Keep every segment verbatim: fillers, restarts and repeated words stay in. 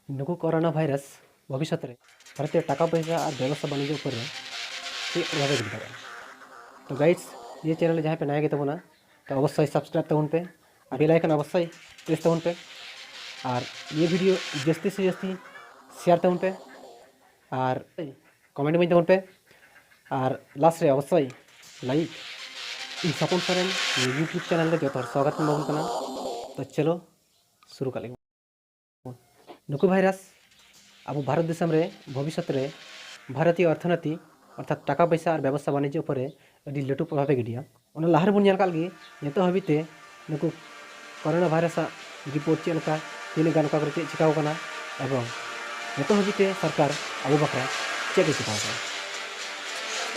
ᱱᱩᱠᱩ corona virus ᱵᱷᱚᱵᱤᱥᱥᱚᱛ ᱨᱮ ᱵᱷᱟᱨᱚᱛᱤᱭᱚ ᱴᱟᱠᱟ ᱯᱚᱭᱥᱟ ᱟᱨ ᱵᱮᱵᱚᱥᱛᱟ ᱵᱟᱱᱤᱡᱽᱡᱚ ᱩᱯᱚᱨ ᱨᱮ ᱪᱮᱫ ᱯᱨᱚᱵᱷᱟᱵ ᱮ ᱜᱤᱰᱤ ᱫᱟᱲᱮᱭᱟᱜᱼᱟ? ᱛᱚ ᱜᱟᱭᱤᱥ, ᱱᱤᱭᱟᱹ ᱪᱮᱱᱮᱞ ᱨᱮ ᱡᱟᱦᱟᱸᱭ ᱯᱮ ᱱᱟᱭᱟ ᱜᱮ ᱛᱟᱵᱚᱱᱟ, ᱛᱚ ᱚᱵᱚᱥᱥᱳᱭ ᱥᱟᱵᱥᱠᱨᱟᱭᱤᱵ ᱛᱟᱵᱚᱱ ᱯᱮ ᱟᱨ ᱵᱮᱞ ᱟᱭᱠᱚᱱ ᱚᱵᱚᱥᱥᱳᱭ ᱯᱨᱮᱥ ᱛᱟᱵᱚᱱ ᱯᱮ ᱟᱨ ᱱᱤᱭᱟᱹ ᱵᱷᱤᱰᱤᱭᱳ ᱡᱟᱹᱥᱛᱤ ᱥᱮ ᱡᱟᱹᱥᱛᱤ ᱥᱮᱭᱟᱨ ᱛᱟᱵᱚᱱ ᱯᱮ ᱟᱨ ᱠᱚᱢᱮᱱᱴ ᱤᱢᱟᱹᱧ ᱛᱟᱵᱚᱱ ᱯᱮ᱾ ᱟᱨ ᱞᱟᱥᱴ ᱨᱮ ᱚᱵᱚᱥᱥᱳᱭ ᱞᱟᱭᱤᱠ᱾ ᱤᱧ ᱥᱚᱯᱚᱱ ᱥᱚᱨᱮᱱ ᱱᱤᱭᱟᱹ ᱭᱩᱴᱩᱵᱽ ᱪᱮᱱᱮᱞ ᱨᱮ ᱡᱚᱛᱚ ᱦᱚᱲ ᱥᱣᱟᱜᱚᱛ ᱮᱢᱟᱵᱚᱱ ᱠᱟᱱᱟ᱾ ᱛᱚ ᱪᱚᱞᱚ ᱥᱩᱨᱩ ᱠᱟᱜ ᱞᱮᱜᱮ᱾ ᱱᱩᱠᱩ ᱵᱷᱟᱭᱨᱟᱥ ᱟᱵᱚ ᱵᱷᱟᱨᱚᱛ ᱫᱤᱥᱚᱢ ᱨᱮ ᱵᱷᱚᱵᱤᱥᱥᱚᱛ ᱨᱮ ᱵᱷᱟᱨᱚᱛᱤᱭᱚ ᱚᱨᱛᱷᱚᱱᱤᱛᱤ ᱚᱨᱛᱷᱟᱛ ᱴᱟᱠᱟ ᱯᱚᱭᱥᱟ ᱟᱨ ᱵᱮᱵᱚᱥᱛᱟ ᱵᱟᱱᱤᱡᱽᱡᱚ ᱩᱯᱚᱨᱮ ᱟᱹᱰᱤ ᱞᱟᱹᱴᱩ ᱯᱨᱚᱵᱷᱟᱵ ᱮ ᱜᱤᱰᱤᱭᱟ᱾ ᱚᱱᱟ ᱞᱟᱦᱟ ᱨᱮᱵᱚᱱ ᱧᱮᱞ ᱠᱟᱜ ᱞᱮᱜᱮ, ᱱᱤᱛᱚᱜ ᱦᱟᱹᱵᱤᱡ ᱛᱮ ᱱᱩᱠᱩ ᱠᱳᱨᱳᱱᱟ ᱵᱷᱟᱭᱨᱟᱥ ᱟᱜ ᱨᱤᱯᱳᱨᱴ ᱪᱮᱫ ᱞᱮᱠᱟ, ᱛᱤᱱᱟᱹᱜ ᱜᱟᱱ ᱚᱠᱟ ᱠᱚᱨᱮ ᱪᱮᱫ ᱪᱤᱠᱟᱹᱣ ᱠᱟᱱᱟ ᱮᱵᱚᱝ ᱱᱤᱛᱚᱜ ᱦᱟᱹᱵᱤᱡ ᱛᱮ ᱥᱚᱨᱠᱟᱨ ᱟᱵᱚ ᱵᱟᱠᱷᱨᱟ ᱪᱮᱫ ᱮ ᱪᱤᱠᱟᱹᱣ ᱠᱟᱱᱟ᱾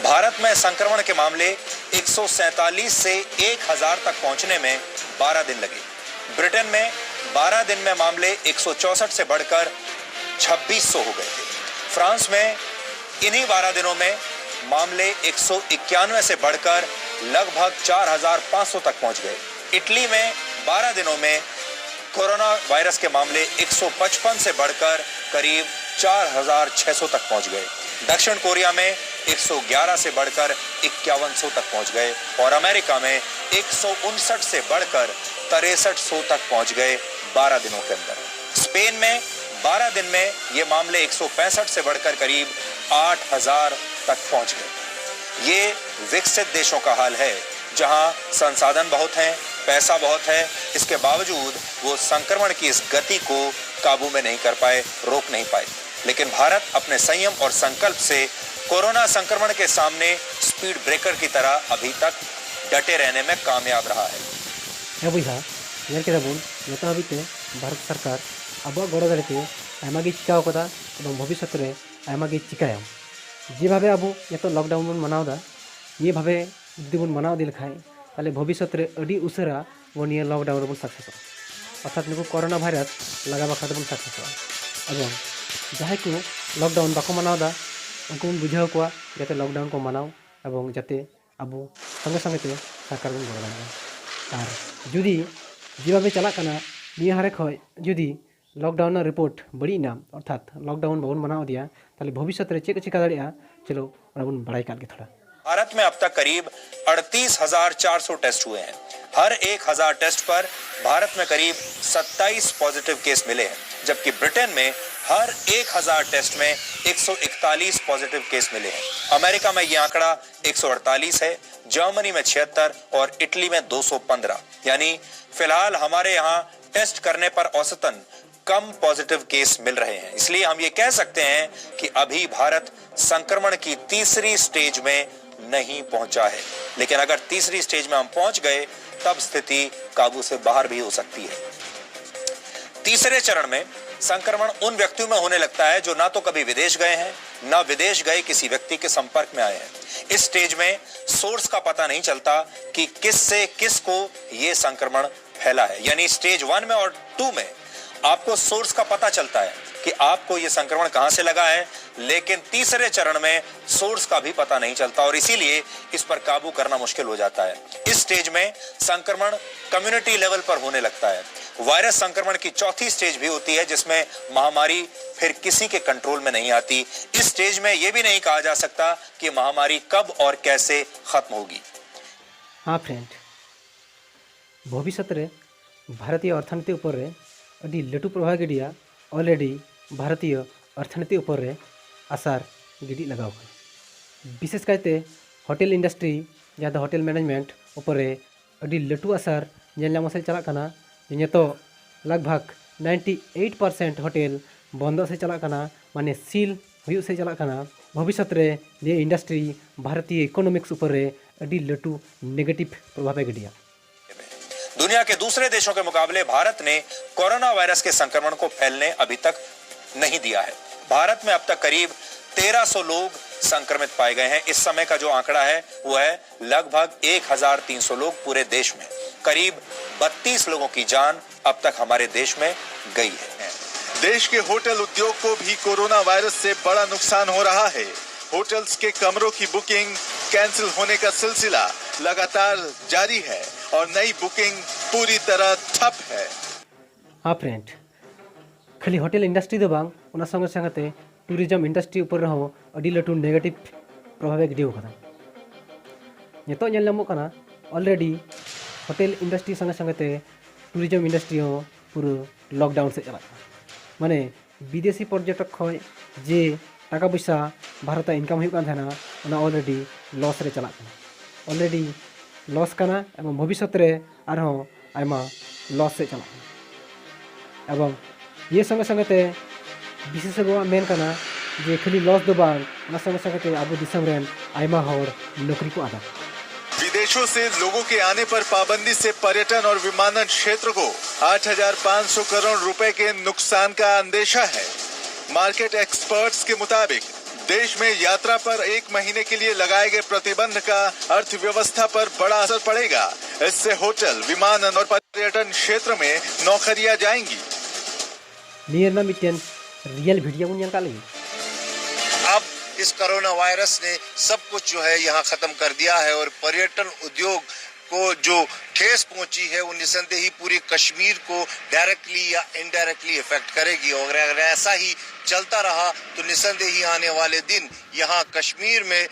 भारत में संक्रमण के मामले एक सौ सैंतालीस से एक हज़ार तक पहुंचने में बारह दिन लगे। ब्रिटेन में बारह दिन में मामले एक सौ चौसठ से बढ़कर छब्बीस सौ हो गए थे। फ्रांस में इन्हीं बारह दिनों में मामले एक सौ इक्यानवे से बढ़कर लगभग चार हज़ार पाँच सौ तक पहुंच गए। इटली में बारह दिनों में कोरोना वायरस के मामले एक सौ पचपन से बढ़कर करीब चार हज़ार छह सौ तक पहुंच गए। दक्षिण कोरिया में एक सौ ग्यारह से बढ़कर इक्यावन सौ तक पहुंच गए और अमेरिका में एक सौ उनसठ से बढ़कर तिरसठ सौ तक पहुंच गए बारह दिनों के अंदर। स्पेन में बारह दिन में ये मामले एक सौ पैंसठ से बढ़कर करीब आठ हज़ार तक पहुंच गए। ये विकसित देशों का हाल है, जहां संसाधन बहुत हैं, पैसा बहुत है, इसके बावजूद वो संक्रमण की इस गति को काबू में नहीं कर पाए, रोक नहीं पाए। लेकिन भारत अपने संयम और संकल्प से कोरोना संक्रमण के सामने स्पीड ब्रेकर की तरह अभी तक डटे रहने में कामयाब रहा है। ᱦᱮᱸ ᱵᱚᱭᱦᱟ, ᱧᱮᱞ ᱠᱮᱫᱟ ᱵᱚᱱ ᱱᱤᱛᱚᱜ ᱦᱟᱹᱵᱤᱡ ᱛᱮ ᱵᱷᱟᱨᱚᱛ ᱥᱚᱨᱠᱟᱨ ᱟᱵᱚᱣᱟᱜ ᱜᱚᱲᱚ ᱫᱟᱲᱮ ᱛᱮ ᱟᱭᱢᱟ ᱜᱮ ᱪᱤᱠᱟᱹᱣ ᱠᱟᱫᱟ ᱮᱵᱚᱝ ᱵᱷᱚᱵᱤᱥᱥᱚᱛ ᱨᱮ ᱟᱭᱢᱟ ᱜᱮ ᱪᱤᱠᱟᱹᱭᱟ᱾ ᱡᱮᱵᱷᱟᱵᱮ ᱟᱵᱚ ᱱᱤᱛᱚᱜ ᱞᱚᱠᱰᱟᱣᱩᱱ ᱵᱚᱱ ᱢᱟᱱᱟᱣ ᱮᱫᱟ, ᱱᱤᱭᱟᱹ ᱵᱷᱟᱵᱮ ᱡᱩᱫᱤ ᱵᱚᱱ ᱢᱟᱱᱟᱣ ᱤᱫᱤ ᱞᱮᱠᱷᱟᱱ, ᱛᱟᱦᱞᱮ ᱵᱷᱚᱵᱤᱥᱥᱚᱛ ᱨᱮ ᱟᱹᱰᱤ ᱩᱥᱟᱹᱨᱟ ᱵᱚᱱ ᱱᱤᱭᱟᱹ ᱞᱚᱠᱰᱟᱣᱩᱱ ᱨᱮᱵᱚᱱ ᱥᱟᱠᱥᱮᱥᱚᱜᱼᱟ᱾ ᱚᱨᱛᱷᱟᱛ ᱱᱩᱠᱩ ᱠᱳᱨᱳᱱᱟ ᱵᱷᱟᱭᱨᱟᱥ ᱞᱟᱜᱟ ᱵᱟᱠᱷᱨᱟ ᱛᱮᱵᱚᱱ ᱥᱟᱠᱥᱮᱥᱚᱜᱼᱟ᱾ ᱮᱵᱚᱝ ᱡᱟᱦᱟᱸᱭ ᱠᱚ ᱞᱚᱠᱰᱟᱣᱩᱱ ᱵᱟᱠᱚ ᱢᱟᱱᱟᱣ ᱮᱫᱟ, ᱩᱱᱠᱩ ᱵᱚᱱ ᱵᱩᱡᱷᱟᱹᱣ ᱠᱚᱣᱟ ᱡᱟᱛᱮ ᱞᱚᱠᱰᱟᱣᱩᱱ ᱠᱚ ᱢᱟᱱᱟᱣ ᱮᱵᱚᱝ ᱡᱟᱛᱮ ᱟᱵᱚ ᱥᱚᱸᱜᱮ ᱥᱚᱸᱜᱮ ᱛᱮ ᱥᱚᱨᱠᱟᱨ ᱵᱚᱱ ᱜᱚᱲᱚ ᱫᱟᱲᱮᱭᱟᱜᱼᱟ᱾ ᱟᱨ ᱡᱩᱫᱤ ᱡᱮᱵᱷᱟᱵᱮ ᱪᱟᱞᱟᱜ ᱠᱟᱱᱟ, ᱱᱤᱭᱟᱹ ᱦᱟᱨᱮ ᱠᱷᱚᱱ ᱡᱩᱫᱤ ᱞᱚᱠᱰᱟᱣᱩᱱ ᱨᱮᱱᱟᱜ ᱨᱤᱯᱳᱨᱴ ᱵᱟᱹᱲᱤᱡ ᱮᱱᱟ, ᱚᱨᱛᱷᱟᱛ ᱞᱚᱠᱰᱟᱣᱩᱱ ᱵᱟᱵᱚᱱ ᱢᱟᱱᱟᱣ ᱤᱫᱤᱭᱟ, ᱛᱟᱦᱚᱞᱮ ᱵᱷᱚᱵᱤᱥᱥᱚᱛ ᱨᱮ ᱪᱮᱫ ᱠᱚ ᱪᱤᱠᱟ ᱫᱟᱲᱮᱭᱟᱜᱼᱟ? ᱪᱚᱞᱚ, ᱚᱱᱟ ᱵᱚᱱ ᱵᱟᱲᱟᱭ ᱠᱟᱜ ᱜᱮ ᱛᱷᱚᱲᱟ᱾ भारत में अब तक करीब अड़तीस हजार चार सौ टेस्ट हुए हैं। हर एक हजार टेस्ट पर भारत में करीब सत्ताईस पॉजिटिव केस मिले हैं, जबकि ब्रिटेन में हर एक हजार टेस्ट में एक सौ इकतालीस पॉजिटिव केस मिले हैं। अमेरिका में ये आंकड़ा एक सौ अड़तालीस है, जर्मनी में छिहत्तर और इटली में दो सौ पन्द्रह। यानी फिलहाल हमारे यहाँ टेस्ट करने पर औसतन कम पॉजिटिव केस मिल रहे हैं। इसलिए हम ये कह सकते हैं कि अभी भारत संक्रमण की तीसरी स्टेज में नहीं पहुंचा है, लेकिन अगर तीसरी स्टेज में हम पहुंच गए, तब स्थिति काबू से बाहर भी हो सकती है। तीसरे चरण में संक्रमण उन व्यक्तियों में होने लगता है जो ना तो कभी विदेश गए हैं, ना विदेश गए किसी व्यक्ति के संपर्क में आए हैं। इस स्टेज में सोर्स का पता नहीं चलता कि किससे किस को ये संक्रमण फैला है। यानी स्टेज वन में और टू में आपको सोर्स का पता चलता है कि आपको ये संक्रमण कहां से लगा है, लेकिन तीसरे चरण में सोर्स का भी पता नहीं चलता और इसीलिए इस पर काबू करना मुश्किल हो जाता है। इस स्टेज में संक्रमण कम्युनिटी लेवल पर होने लगता है। वायरस संक्रमण की चौथी स्टेज भी होती है, जिसमें महामारी फिर किसी के कंट्रोल में नहीं आती। इस स्टेज में ये भी नहीं कहा जा सकता कि महामारी कब और कैसे खत्म होगी। ᱦᱮᱸ ᱯᱷᱨᱮᱱᱰ, ᱵᱷᱚᱵᱤᱥᱥᱚᱛ ᱨᱮ ᱵᱷᱟᱨᱚᱛᱤᱭᱚ ᱚᱨᱛᱷᱚᱱᱤᱛᱤ ᱩᱯᱚᱨ ᱨᱮ ᱟᱹᱰᱤ ᱞᱟᱹᱴᱩ ᱯᱨᱚᱵᱷᱟᱵᱽ ᱜᱤᱰᱤᱭᱟ᱾ ᱚᱞᱨᱮᱰᱤ ᱵᱷᱟᱨᱚᱛᱤᱭᱚ ᱚᱨᱛᱷᱚᱱᱤᱛᱤ ᱩᱯᱚᱨ ᱨᱮ ᱟᱥᱟᱨ ᱜᱤᱰᱤ ᱞᱟᱜᱟᱣ ᱠᱟᱱᱟ᱾ ᱵᱤᱥᱮᱥ ᱠᱟᱭᱛᱮ ᱦᱳᱴᱮᱞ ᱤᱱᱰᱟᱥᱴᱨᱤ, ᱡᱟᱦᱟᱸ ᱫᱚ ᱦᱳᱴᱮᱞ ᱢᱮᱱᱮᱡᱽᱢᱮᱱᱴ ᱩᱯᱚᱨ ᱨᱮ ᱟᱹᱰᱤ ᱞᱟᱹᱴᱩ ᱟᱥᱟᱨ ᱧᱮᱞ ᱧᱟᱢᱚᱜ ᱥᱮᱫ ᱪᱟᱞᱟᱜ ᱠᱟᱱᱟ᱾ ᱡᱮ ᱱᱤᱛᱚᱜ ᱞᱟᱜᱽ ᱵᱷᱟᱜᱽ ᱱᱟᱭᱤᱱᱴᱤ ᱮᱭᱤᱴ ᱯᱟᱨᱥᱮᱱᱴ ᱦᱳᱴᱮᱞ ᱵᱚᱱᱫᱚᱜ ᱥᱮᱫ ᱪᱟᱞᱟᱜ ᱠᱟᱱᱟ, ᱢᱟᱱᱮ ᱥᱤᱞ ᱦᱩᱭᱩᱜ ᱥᱮᱫ ᱪᱟᱞᱟᱜ ᱠᱟᱱᱟ᱾ ᱵᱷᱚᱵᱤᱥᱥᱚᱛ ᱨᱮ ᱱᱤᱭᱟᱹ ᱤᱱᱰᱟᱥᱴᱨᱤ ᱵᱷᱟᱨᱚᱛᱤᱭᱚ ᱤᱠᱳᱱᱚᱢᱤᱠᱥ ᱩᱯᱚᱨ ᱨᱮ ᱟᱹᱰᱤ ᱞᱟᱹᱴᱩ ᱱᱮᱜᱮᱴᱤᱵᱷ ᱯᱨᱚᱵᱷᱟᱵᱽ ᱮ ᱜᱤᱰᱤᱭᱟ᱾ दुनिया के दूसरे देशों के मुकाबले भारत ने कोरोना वायरस के संक्रमण को फैलने अभी तक नहीं दिया है। भारत में अब तक करीब तेरह सौ लोग संक्रमित पाए गए हैं। इस समय का जो आंकड़ा है, वो है लगभग एक हज़ार तीन सौ लोग पूरे देश में। करीब बत्तीस लोगों की जान अब तक हमारे देश में गई है। देश के होटल उद्योग को भी कोरोना वायरस से बड़ा नुकसान हो रहा है। होटल्स के कमरों की बुकिंग कैंसिल होने का सिलसिला लगातार जारी है और नई बुकिंग पूरी तरह ठप है। हाँ फ्रेंड, ᱠᱷᱟᱹᱞᱤ ᱦᱳᱴᱮᱞ ᱤᱱᱰᱟᱥᱴᱨᱤ ᱫᱚ ᱵᱟᱝ, ᱚᱱᱟ ᱥᱚᱸᱜᱮ ᱥᱚᱸᱜᱮ ᱛᱮ ᱴᱩᱨᱤᱡᱚᱢ ᱤᱱᱰᱟᱥᱴᱨᱤ ᱩᱯᱚᱨ ᱨᱮᱦᱚᱸ ᱟᱹᱰᱤ ᱞᱟᱹᱴᱩ ᱱᱮᱜᱮᱴᱤᱵᱷ ᱯᱨᱚᱵᱷᱟᱵᱽ ᱮ ᱜᱤᱰᱤ ᱟᱠᱟᱫᱟ᱾ ᱱᱤᱛᱚᱜ ᱧᱮᱞ ᱧᱟᱢᱚᱜ ᱠᱟᱱᱟ, ᱚᱞᱨᱮᱰᱤ ᱦᱳᱴᱮᱞ ᱤᱱᱰᱟᱥᱴᱨᱤ ᱥᱚᱸᱜᱮ ᱥᱚᱸᱜᱮ ᱛᱮ ᱴᱩᱨᱤᱡᱚᱢ ᱤᱱᱰᱟᱥᱴᱨᱤ ᱦᱚᱸ ᱯᱩᱨᱟᱹ ᱞᱚᱠᱰᱟᱣᱩᱱ ᱥᱮᱫ ᱪᱟᱞᱟᱜ ᱠᱟᱱᱟ᱾ ᱢᱟᱱᱮ ᱵᱤᱫᱮᱥᱤ ᱯᱚᱨᱡᱚᱴᱚᱠ ᱠᱷᱚᱱ ᱡᱮ ᱴᱟᱠᱟ ᱯᱚᱭᱥᱟ ᱵᱷᱟᱨᱚᱛ ᱨᱮ ᱤᱱᱠᱟᱢ ᱦᱩᱭᱩᱜ ᱠᱟᱱ ᱛᱟᱦᱮᱱᱟ, ᱚᱱᱟ ᱚᱞᱨᱮᱰᱤ ᱞᱚᱥ ᱨᱮ ᱪᱟᱞᱟᱜ ᱠᱟᱱᱟ᱾ ᱚᱞᱨᱮᱰᱤ ᱞᱚᱥ ᱠᱟᱱᱟ ᱮᱵᱚᱝ ᱵᱷᱚᱵᱤᱥᱥᱚᱛ ᱨᱮ ᱟᱨᱦᱚᱸ ᱟᱭᱢᱟ ᱞᱚᱥ ᱥᱮᱫ ᱪᱟᱞᱟᱜ ᱠᱟᱱᱟ᱾ ᱮᱵᱚᱝ ᱱᱤᱭᱟᱹ ᱥᱚᱸᱜᱮ ᱥᱚᱸᱜᱮ ᱛᱮ ᱵᱤᱥᱮᱥᱚᱜᱽᱜᱚᱣᱟᱜ ᱢᱮᱱ ᱠᱟᱱᱟ ᱡᱮ ᱠᱷᱟᱹᱞᱤ ᱞᱚᱥ ᱫᱚ ᱵᱟᱝ, ᱚᱱᱟ ᱥᱚᱸᱜᱮ ᱥᱚᱸᱜᱮ ᱛᱮ ᱟᱵᱚ ᱫᱤᱥᱚᱢ ᱨᱮᱱ ᱟᱭᱢᱟ ᱦᱚᱲ ᱱᱚᱠᱨᱤ ᱠᱚ ᱟᱫᱟ᱾ विदेशों से लोगों के आने पर पाबंदी से पर्यटन और विमानन क्षेत्र को आठ हज़ार पाँच सौ करोड़ रुपए के नुकसान का अंदेशा है। मार्केट एक्सपर्ट्स के मुताबिक देश में यात्रा पर एक महीने के लिए लगाए गए प्रतिबंध का अर्थव्यवस्था पर बड़ा असर पड़ेगा। इससे होटल, विमानन और पर्यटन क्षेत्र में नौकरियां जाएंगी। ᱱᱤᱭᱟᱹ ᱨᱮᱱᱟᱜ ᱢᱤᱫᱴᱮᱱ ᱨᱤᱭᱮᱞ ᱵᱷᱤᱰᱤᱭᱳ ᱵᱚᱱ ᱧᱮᱞ ᱠᱟᱜ ᱞᱮᱜᱮ᱾ अब इस कोरोना वायरस ने सब कुछ जो है यहाँ खत्म कर दिया है और पर्यटन उद्योग को जो ठेस पहुंची है वो निसंदेही पूरी कश्मीर को डायरेक्टली या इनडायरेक्टली इफेक्ट करेगी और अगर ऐसा ही चलता रहा तो निसंदेही आने वाले दिन यहाँ कश्मीर में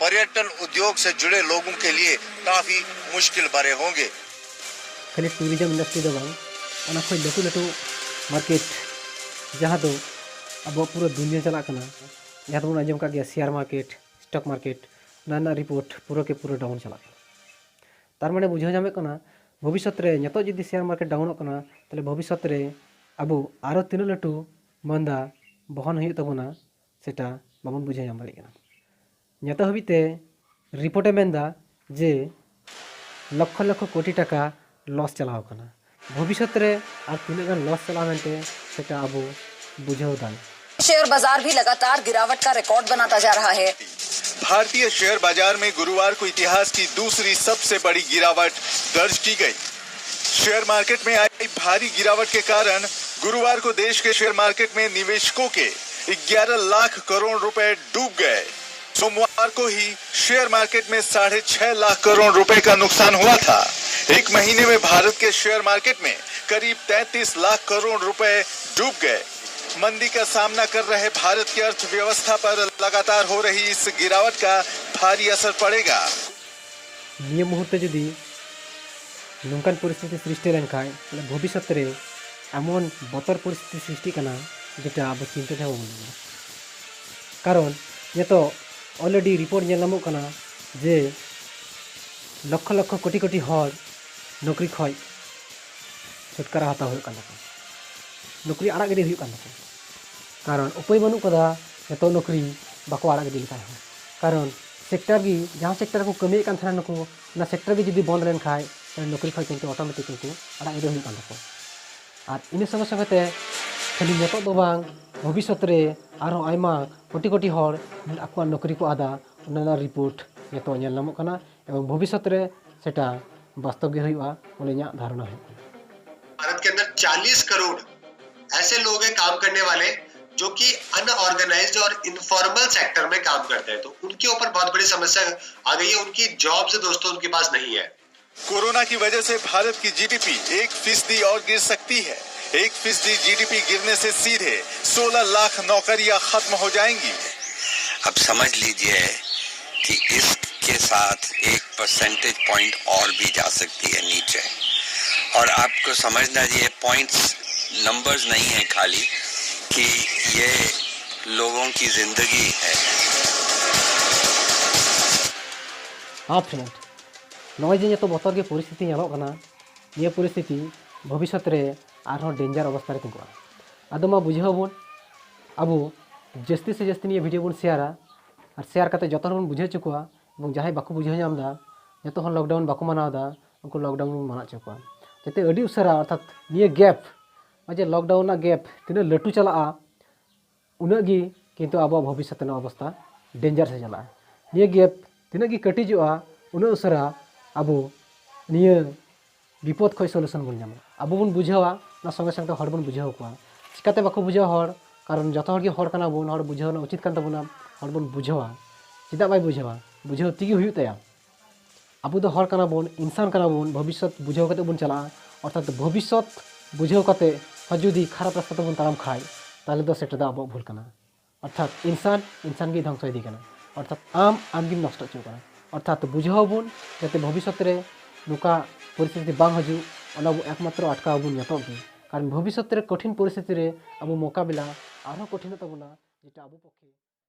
पर्यटन उद्योग से जुड़े लोगों के लिए काफी मुश्किल भरे होंगे। ᱠᱷᱟᱹᱞᱤ ᱴᱩᱨᱤᱡᱚᱢ ᱤᱱᱰᱟᱥᱴᱨᱤ ᱫᱚ ᱵᱟᱝ, ᱚᱱᱟ ᱠᱷᱚᱱ ᱞᱟᱹᱴᱩ ᱞᱟᱹᱴᱩ ᱢᱟᱨᱠᱮᱴ, ᱡᱟᱦᱟᱸ ᱫᱚ ᱟᱵᱚᱣᱟᱜ ᱯᱩᱨᱟᱹ ᱫᱩᱱᱭᱟᱹ ᱪᱟᱞᱟᱜ ᱠᱟᱱᱟ, ᱡᱟᱦᱟᱸ ᱫᱚᱵᱚᱱ ᱟᱸᱡᱚᱢ ᱠᱟᱜ ᱜᱮᱭᱟ ᱥᱮᱭᱟᱨ ᱢᱟᱨᱠᱮᱴ, ᱥᱴᱚᱠ ᱢᱟᱨᱠᱮᱴ, ᱚᱱᱟ ᱨᱮᱱᱟᱜ ᱨᱤᱯᱳᱨᱴ ᱯᱩᱨᱟᱹ ᱠᱮ ᱯᱩᱨᱟᱹ ᱰᱟᱣᱩᱱ ᱪᱟᱞᱟᱜ ᱠᱟᱱᱟ᱾ ᱛᱟᱨ ᱢᱟᱱᱮ ᱵᱩᱡᱷᱟᱹᱣ ᱧᱟᱢᱚᱜ ᱠᱟᱱᱟ, ᱵᱷᱚᱵᱤᱥᱥᱚᱛ ᱨᱮ ᱱᱤᱛᱚᱜ ᱡᱩᱫᱤ ᱥᱮᱭᱟᱨ ᱢᱟᱨᱠᱮᱴ ᱰᱟᱣᱩᱱᱚᱜ ᱠᱟᱱᱟ, ᱛᱟᱦᱚᱞᱮ ᱵᱷᱚᱵᱤᱥᱥᱚᱛ ᱨᱮ ᱟᱵᱚ ᱟᱨᱚ ᱛᱤᱱᱟᱹᱜ ᱞᱟᱹᱴᱩ ᱢᱟᱸᱫᱟ ᱵᱚᱦᱚᱱ ᱦᱩᱭᱩᱜ ᱛᱟᱵᱚᱱᱟ, ᱥᱮᱴᱟ ᱵᱟᱵᱚᱱ ᱵᱩᱡᱷᱟᱹᱣ ᱧᱟᱢ ᱫᱟᱲᱮᱭᱟᱜ ᱠᱟᱱᱟ᱾ ᱱᱤᱛᱚᱜ ᱦᱟᱹᱵᱤᱡ ᱛᱮ ᱨᱤᱯᱳᱨᱴ ᱮ ᱢᱮᱱᱫᱟ ᱡᱮ ᱞᱚᱠᱠᱷᱚ ᱞᱚᱠᱠᱷᱚ ᱠᱳᱴᱤ ᱴᱟᱠᱟ ᱞᱚᱥ ᱪᱟᱞᱟᱣ ᱠᱟᱱᱟ᱾ ᱵᱷᱚᱵᱤᱥᱥᱚᱛ ᱨᱮ ᱟᱨ ᱛᱤᱱᱟᱹᱜ ᱜᱟᱱ ᱞᱚᱥ ᱪᱟᱞᱟᱣ ᱢᱮᱱᱛᱮ, ᱥᱮᱴᱟ ᱟᱵᱚ ᱵᱩᱡᱷᱟᱹᱣ ᱫᱟᱲᱮ᱾ शेयर बाजार भी लगातार गिरावट का रिकॉर्ड बनाता जा रहा है। भारतीय शेयर बाजार में गुरुवार को इतिहास की दूसरी सबसे बड़ी गिरावट दर्ज की गई। शेयर मार्केट में आई भारी गिरावट के कारण गुरुवार को देश के शेयर मार्केट में निवेशकों के ग्यारह लाख करोड़ रुपए डूब गए। सोमवार को ही शेयर मार्केट में साढ़े छह लाख करोड़ रुपए का नुकसान हुआ था। एक महीने में भारत के शेयर मार्केट में करीब तैंतीस लाख करोड़ रुपए डूब गए। मंदी का सामना कर रहे भारत की अर्थव्यवस्था पर लगातार हो रही इस गिरावट का भारी असर पड़ेगा। ᱱᱤᱭᱟᱹ ᱢᱩᱦᱩᱨᱛᱮ ᱡᱩᱫᱤ ᱱᱚᱝᱠᱟᱱ ᱯᱚᱨᱤᱥᱛᱷᱤᱛᱤ ᱥᱨᱤᱥᱴᱤ ᱞᱮᱱᱠᱷᱟᱱ, ᱛᱟᱦᱞᱮ ᱵᱷᱚᱵᱤᱥᱥᱚᱛ ᱨᱮ ᱮᱢᱚᱱ ᱵᱚᱛᱚᱨ ᱯᱚᱨᱤᱥᱛᱷᱤᱛᱤ ᱥᱨᱤᱥᱴᱤᱜ ᱠᱟᱱᱟ, ᱡᱮᱴᱟ ᱟᱵᱚ ᱪᱤᱱᱛᱟᱹ ᱛᱮᱦᱚᱸ ᱵᱟᱵᱚᱱ ᱧᱟᱢᱟ᱾ ᱠᱟᱨᱚᱱ ᱱᱤᱛᱚᱜ already report ᱧᱮᱞ ᱧᱟᱢᱚᱜ ᱠᱟᱱᱟ ᱡᱮ ᱞᱚᱠᱠᱷᱚ ᱞᱚᱠᱠᱷᱚ ᱠᱳᱴᱤ ᱠᱳᱴᱤ ᱦᱚᱲ ᱱᱚᱠᱨᱤ ᱠᱷᱚᱱ ᱪᱷᱩᱴᱠᱟᱨᱟ ᱦᱟᱛᱟᱣ ᱦᱩᱭᱩᱜ ᱠᱟᱱ ᱛᱟᱠᱚᱣᱟ, ᱱᱚᱠᱨᱤ ᱟᱲᱟᱜ ᱜᱤᱰᱤ ᱦᱩᱭᱩᱜ ᱠᱟᱱ ᱛᱟᱠᱚᱣᱟ᱾ ᱠᱟᱨᱚᱱ ᱩᱯᱟᱹᱭ ᱵᱟᱹᱱᱩᱜ ᱠᱟᱫᱟ ᱱᱤᱛᱚᱜ ᱱᱚᱠᱨᱤ ᱵᱟᱠᱚ ᱟᱲᱟᱜ ᱜᱤᱰᱤ ᱞᱮᱠᱷᱟᱱ ᱦᱚᱸ᱾ ᱠᱟᱨᱚᱱ ᱥᱮᱠᱴᱟᱨ ᱜᱮ, ᱡᱟᱦᱟᱸ ᱥᱮᱠᱴᱟᱨ ᱨᱮᱠᱚ ᱠᱟᱹᱢᱤᱭᱮᱫ ᱠᱟᱱ ᱛᱟᱦᱮᱱᱟ ᱱᱩᱠᱩ, ᱚᱱᱟ ᱥᱮᱠᱴᱟᱨ ᱜᱮ ᱡᱩᱫᱤ ᱵᱚᱱᱫ ᱞᱮᱱᱠᱷᱟᱱ, ᱛᱟᱦᱞᱮ ᱱᱚᱠᱨᱤ ᱠᱷᱚᱱ ᱠᱤᱱᱛᱩ ᱚᱴᱳᱢᱮᱴᱤᱠ ᱩᱱᱠᱩ ᱟᱲᱟᱜ ᱜᱤᱰᱤ ᱦᱩᱭᱩᱜ ᱠᱟᱱ ᱛᱟᱠᱚᱣᱟ᱾ ᱟᱨ ᱤᱱᱟᱹ ᱥᱚᱸᱜᱮ ᱥᱚᱸᱜᱮ ᱛᱮ ᱠᱷᱟᱹᱞᱤ ᱱᱤᱛᱚᱜ ᱫᱚ ᱵᱟᱝ, ᱵᱷᱚᱵᱤᱥᱥᱚᱛ ᱨᱮ ᱟᱨᱦᱚᱸ ᱟᱭᱢᱟ ᱠᱳᱴᱤ ᱠᱳᱴᱤ ᱦᱚᱲ ᱟᱠᱚᱣᱟᱜ ᱱᱚᱠᱨᱤ ᱠᱚ ᱟᱫᱟ, ᱚᱱᱟ ᱨᱮᱱᱟᱜ ᱨᱤᱯᱳᱨᱴ ᱱᱤᱛᱚᱜ ᱧᱮᱞ ᱧᱟᱢᱚᱜ ᱠᱟᱱᱟ᱾ ᱮᱵᱚᱝ ᱵᱷᱚᱵᱤᱥᱥᱚᱛ ᱨᱮ ᱥᱮᱴᱟ ᱵᱟᱥᱛᱚᱵ ᱜᱮ ᱦᱩᱭᱩᱜᱼᱟ ᱵᱚᱞᱮ ᱤᱧᱟᱹᱜ ᱫᱷᱟᱨᱚᱱᱟ ᱦᱩᱭᱩᱜ ᱠᱟᱱᱟ᱾ भारत के अंदर चालीस करोड़ ऐसे लोग हैं काम करने वाले, जो कि अनऑर्गेनाइज्ड और इनफॉर्मल सेक्टर में काम करते हैं। तो उनके ऊपर बहुत बड़ी समस्या आ गई है। उनकी जॉब्स, दोस्तों, उनके पास नहीं है। कोरोना की वजह से भारत की जीडीपी एक फीसदी और गिर सकती है। एक फीसदी जीडीपी गिरने से सीधे सोलह लाख नौकरियां खत्म हो जाएंगी। अब समझ लीजिए कि इसके साथ एक परसेंटेज पॉइंट और भी जा सकती है नीचे। और आपको समझना, ये पॉइंट्स, नंबर्स नहीं है खाली, कि ये लोगों की जिंदगी है। ᱦᱮᱸ ᱯᱷᱨᱮᱱᱰ, ᱱᱚᱜᱼᱚᱭ ᱡᱮ ᱱᱤᱛᱚᱜ ᱵᱚᱛᱚᱨ ᱜᱮ ᱯᱚᱨᱤᱥᱛᱷᱤᱛᱤ ᱧᱮᱞᱚᱜ ᱠᱟᱱᱟ, ᱱᱤᱭᱟᱹ ᱯᱚᱨᱤᱥᱛᱷᱤᱛᱤ ᱵᱷᱚᱵᱤᱥᱥᱚᱛ ᱨᱮ ᱟᱨᱦᱚᱸ ᱰᱮᱧᱡᱟᱨ ᱚᱵᱚᱥᱛᱷᱟ ᱨᱮ ᱛᱤᱸᱜᱩᱜᱼᱟ᱾ ᱟᱫᱚ ᱢᱟ ᱵᱩᱡᱷᱟᱹᱣ ᱟᱵᱚᱱ, ᱟᱵᱚ ᱡᱟᱹᱥᱛᱤ ᱥᱮ ᱡᱟᱹᱥᱛᱤ ᱱᱤᱭᱟᱹ ᱵᱷᱤᱰᱤᱭᱳ ᱵᱚᱱ ᱥᱮᱭᱟᱨᱟ, ᱟᱨ ᱥᱮᱭᱟᱨ ᱠᱟᱛᱮ ᱡᱚᱛᱚ ᱦᱚᱲ ᱵᱚᱱ ᱵᱩᱡᱷᱟᱹᱣ ᱦᱚᱪᱚ ᱠᱚᱣᱟ, ᱮᱵᱚᱝ ᱡᱟᱦᱟᱸᱭ ᱵᱟᱠᱚ ᱵᱩᱡᱷᱟᱹᱣ ᱧᱟᱢ ᱮᱫᱟ, ᱡᱚᱛᱚ ᱦᱚᱲ ᱞᱚᱠᱰᱟᱣᱩᱱ ᱵᱟᱠᱚ ᱢᱟᱱᱟᱣ ᱮᱫᱟ, ᱩᱱᱠᱩ ᱞᱚᱠᱰᱟᱣᱩᱱ ᱵᱚᱱ ᱢᱟᱱᱟᱣ ᱦᱚᱪᱚ ᱠᱚᱣᱟ᱾ ᱡᱟᱛᱮ ᱟᱹᱰᱤ ᱩᱥᱟᱹᱨᱟ, ᱚᱨᱛᱷᱟᱛ ᱱᱤᱭᱟᱹ ᱜᱮᱯ, ᱱᱚᱜᱼᱚᱭ ᱡᱮ ᱞᱚᱠᱰᱟᱣᱩᱱ ᱨᱮᱱᱟᱜ ᱜᱮᱯ ᱛᱤᱱᱟᱹᱜ ᱞᱟᱹᱴᱩ ᱪᱟᱞᱟᱜᱼᱟ, ᱩᱱᱟᱹᱜ ᱜᱮ ᱠᱤᱱᱛᱩ ᱟᱵᱚᱣᱟᱜ ᱵᱷᱚᱵᱤᱥᱥᱚᱛ ᱨᱮᱱᱟᱜ ᱚᱵᱚᱥᱛᱟ ᱰᱮᱧᱡᱟᱨ ᱥᱮᱫ ᱪᱟᱞᱟᱜᱼᱟ᱾ ᱱᱤᱭᱟᱹ ᱜᱮᱯ ᱛᱤᱱᱟᱹᱜ ᱜᱮ ᱠᱟᱹᱴᱤᱡᱚᱜᱼᱟ, ᱩᱱᱟᱹᱜ ᱩᱥᱟᱹᱨᱟ ᱟᱵᱚ ᱱᱤᱭᱟᱹ ᱵᱤᱯᱚᱫ ᱠᱷᱚᱱ ᱥᱚᱞᱩᱥᱚᱱ ᱵᱚᱱ ᱧᱟᱢᱟ᱾ ᱟᱵᱚ ᱵᱚᱱ ᱵᱩᱡᱷᱟᱹᱣᱟ, ᱚᱱᱟ ᱥᱚᱸᱜᱮ ᱥᱚᱸᱜᱮ ᱦᱚᱲ ᱵᱚᱱ ᱵᱩᱡᱷᱟᱹᱣ ᱠᱚᱣᱟ᱾ ᱪᱤᱠᱟᱛᱮ ᱵᱟᱠᱚ ᱵᱩᱡᱷᱟᱹᱣᱟ ᱦᱚᱲ? ᱠᱟᱨᱚᱱ ᱡᱚᱛᱚ ᱦᱚᱲ ᱜᱮ ᱦᱚᱲ ᱠᱟᱱᱟ ᱵᱚᱱ, ᱦᱚᱲ ᱵᱩᱡᱷᱟᱹᱣ ᱨᱮᱱᱟᱜ ᱩᱪᱤᱛ ᱠᱟᱱ ᱛᱟᱵᱚᱱᱟ᱾ ᱦᱚᱲ ᱵᱚᱱ ᱵᱩᱡᱷᱟᱹᱣᱟ, ᱪᱮᱫᱟᱜ ᱵᱟᱭ ᱵᱩᱡᱷᱟᱹᱣᱟ? ᱵᱩᱡᱷᱟᱹᱣ ᱛᱮᱜᱮ ᱦᱩᱭᱩᱜ ᱛᱟᱭᱟ᱾ ᱟᱵᱚ ᱫᱚ ᱦᱚᱲ ᱠᱟᱱᱟ ᱵᱚᱱ, ᱤᱱᱥᱟᱱ ᱠᱟᱱᱟ ᱵᱚᱱ, ᱵᱷᱚᱵᱤᱥᱥᱚᱛ ᱵᱩᱡᱷᱟᱹᱣ ᱠᱟᱛᱮ ᱵᱚᱱ ᱪᱟᱞᱟᱜᱼᱟ᱾ ᱚᱨᱛᱷᱟᱛ ᱵᱷᱚᱵᱤᱥᱥᱚᱛ ᱵᱩᱡᱷᱟᱹᱣ ᱠᱟᱛᱮ ᱡᱩᱫᱤ ᱠᱷᱟᱨᱟᱯ ᱨᱟᱥᱛᱟ ᱛᱮᱵᱚᱱ ᱛᱟᱲᱟᱢ ᱠᱷᱟᱡ, ᱛᱟᱦᱚᱞᱮ ᱫᱚ ᱥᱮᱴᱟ ᱫᱚ ᱟᱵᱚᱣᱟᱜ ᱵᱷᱩᱞ ᱠᱟᱱᱟ᱾ ᱚᱨᱛᱷᱟᱛ ᱤᱱᱥᱟᱱ ᱤᱱᱥᱟᱱ ᱜᱮ ᱫᱷᱚᱝᱥᱚ ᱤᱫᱤ ᱠᱟᱱᱟ᱾ ᱚᱨᱛᱷᱟᱛ ᱟᱢ ᱟᱢ ᱜᱮᱢ ᱱᱚᱥᱴᱚ ᱦᱚᱪᱚ ᱠᱟᱱᱟ᱾ ᱚᱨᱛᱷᱟᱛ ᱵᱩᱡᱷᱟᱹᱣ ᱟᱵᱚᱱ, ᱡᱟᱛᱮ ᱵᱷᱚᱵᱤᱥᱥᱚᱛ ᱨᱮ ᱱᱚᱝᱠᱟ ᱯᱚᱨᱤᱥᱛᱷᱤᱛᱤ ᱵᱟᱝ ᱦᱤᱡᱩᱜ᱾ ᱚᱱᱟ ᱵᱚ ᱮᱠᱢᱟᱛᱨᱚ ᱟᱴᱠᱟᱣ ᱟᱵᱚᱱ ᱱᱤᱛᱚᱜ ᱜᱮ, ᱠᱟᱨᱚᱱ ᱵᱷᱚᱵᱤᱥᱥᱚᱛ ᱨᱮ ᱠᱚᱴᱷᱤᱱ ᱯᱚᱨᱤᱥᱛᱷᱤᱛᱤ ᱨᱮ ᱟᱵᱚ ᱢᱚᱠᱟᱵᱤᱞᱟ ᱟᱨᱦᱚᱸ ᱠᱚᱴᱷᱤᱱᱚᱜ ᱛᱟᱵᱚᱱᱟ, ᱡᱮᱴᱟ ᱟᱵᱚ ᱯᱚᱠᱠᱷᱮ